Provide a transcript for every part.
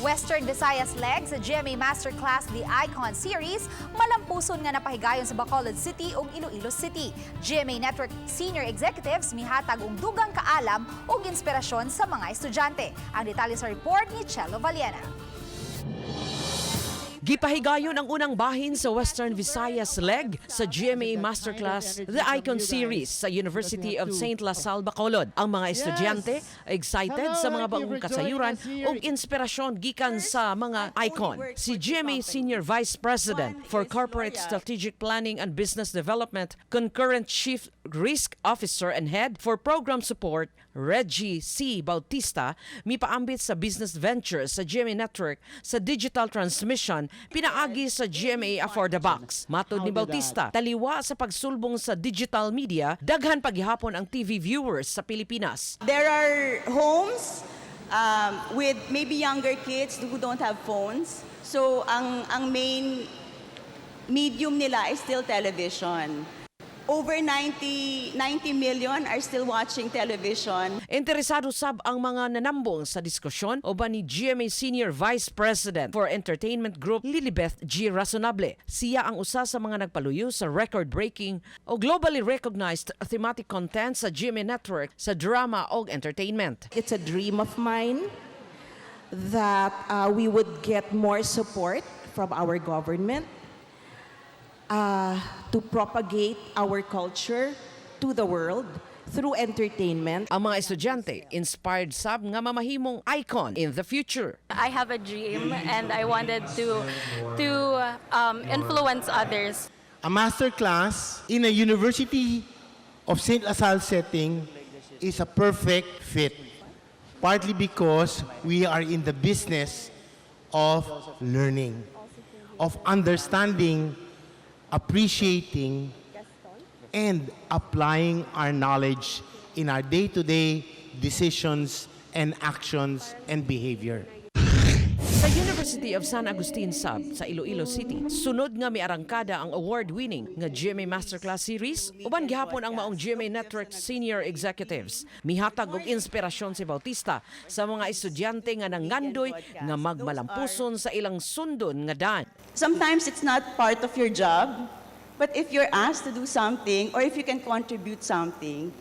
Western Visayas leg sa GMA Masterclass The Icon Series malampuson nga napahigayon sa Bacolod City ug Iloilo City. GMA Network senior executives mihatag og dugang kaalam ug inspirasyon sa mga estudyante. Ang detalye sa report ni Cello Valiena. Gipahigayon ang unang bahin sa Western Visayas leg sa GMA Masterclass The Icon Series sa University of St. La Salle, Bacolod. Ang mga estudyante excited sa mga bagong kasayuran ug inspirasyon gikan sa mga icon. Si GMA Senior Vice President for Corporate Strategic Planning and Business Development, concurrent Chief Risk Officer and Head for Program Support, Reggie C. Bautista, mipaambit sa business ventures sa GMA Network sa digital transmission pinaagi sa GMA Affordabox. Matod ni Bautista, taliwa sa pagsulbong sa digital media, daghan paghihapon ang TV viewers sa Pilipinas. There are homes with maybe younger kids who don't have phones. So ang main medium nila is still television. Over 90 million are still watching television. Interesado sab ang mga nanambong sa diskusyon uban ni GMA Senior Vice President for Entertainment Group Lilibeth G. Rasonable. Siya ang usa sa mga nagpaluyo sa record-breaking o globally recognized thematic content sa GMA Network sa drama o entertainment. It's a dream of mine that we would get more support from our government to propagate our culture to the world through entertainment. Ang mga estudyante inspired sab nga mamahimong icon in the future. I have a dream and I wanted to influence others. A masterclass in a University of St. La Salle setting is a perfect fit. Partly because we are in the business of learning, of understanding, appreciating, and applying our knowledge in our day-to-day decisions and actions and behavior. Sa University of San Agustin Sab sa Iloilo City, sunod nga miarangkada ang award-winning nga GMA Masterclass Series uban gihapon ang maong GMA Network senior executives. Mihatag og inspirasyon si Bautista sa mga estudyante nga nangandoy nga magmalampuson sa ilang sundon nga daan. Sometimes it's not part of your job, but if you're asked to do something or if you can contribute something,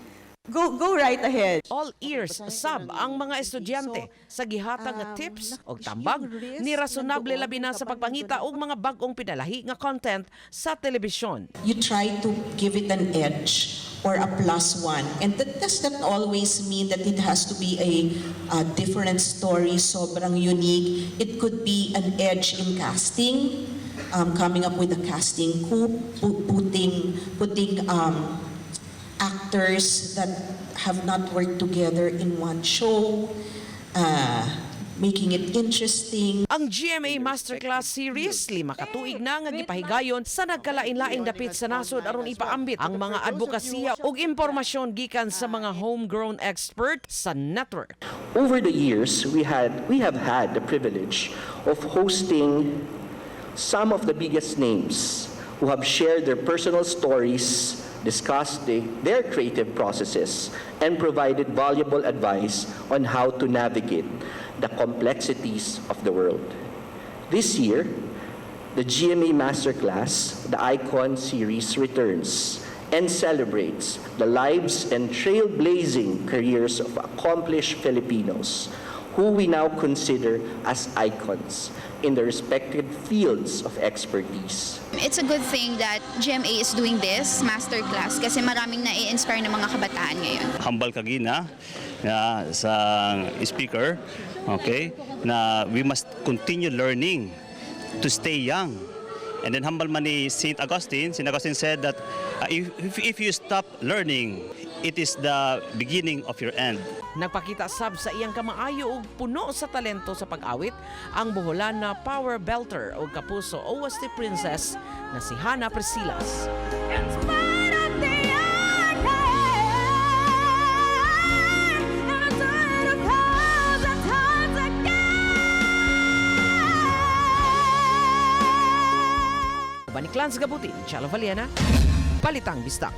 go right ahead. All ears sab ang mga estudyante sa gihatag nga tips og tambag ni Rasonable, labi na sa pagpangita og mga bag-ong pinalahi nga content sa telebisyon. You try to give it an edge or a plus one. And that does not always mean that it has to be a different story, sobrang unique. It could be an edge in casting, coming up with a casting coup, putting actors that have not worked together in one show, making it interesting. Ang GMA Masterclass Series, 5 ka tuig na nga gipahigayon sa nagkalain-laing dapit sa nasod aron ipaambit ang mga advokasya ug impormasyon gikan sa mga homegrown expert sa network. Over the years, we have had the privilege of hosting some of the biggest names who have shared their personal stories, discussed their creative processes, and provided valuable advice on how to navigate the complexities of the world. This year, the GMA Masterclass, the Icon Series, returns and celebrates the lives and trailblazing careers of accomplished Filipinos who we now consider as icons in their respective fields of expertise. It's a good thing that GMA is doing this masterclass kasi maraming nai-inspire ng mga kabataan ngayon. Hambal kagina na sa speaker, okay, na we must continue learning to stay young. And then hambal man ni St. Augustine, St. Augustine said that if you stop learning, it is the beginning of your end. Nagpakita sab sa iyang kamaayo ug puno sa talento sa pag-awit ang Boholana na power belter o Kapuso OST Princess na si Hannah Presilas. In spite of the arcane, and I do it a thousand times again. Uban ni Clans Gabutin, Chalo Valiena, Balitang Bisdak.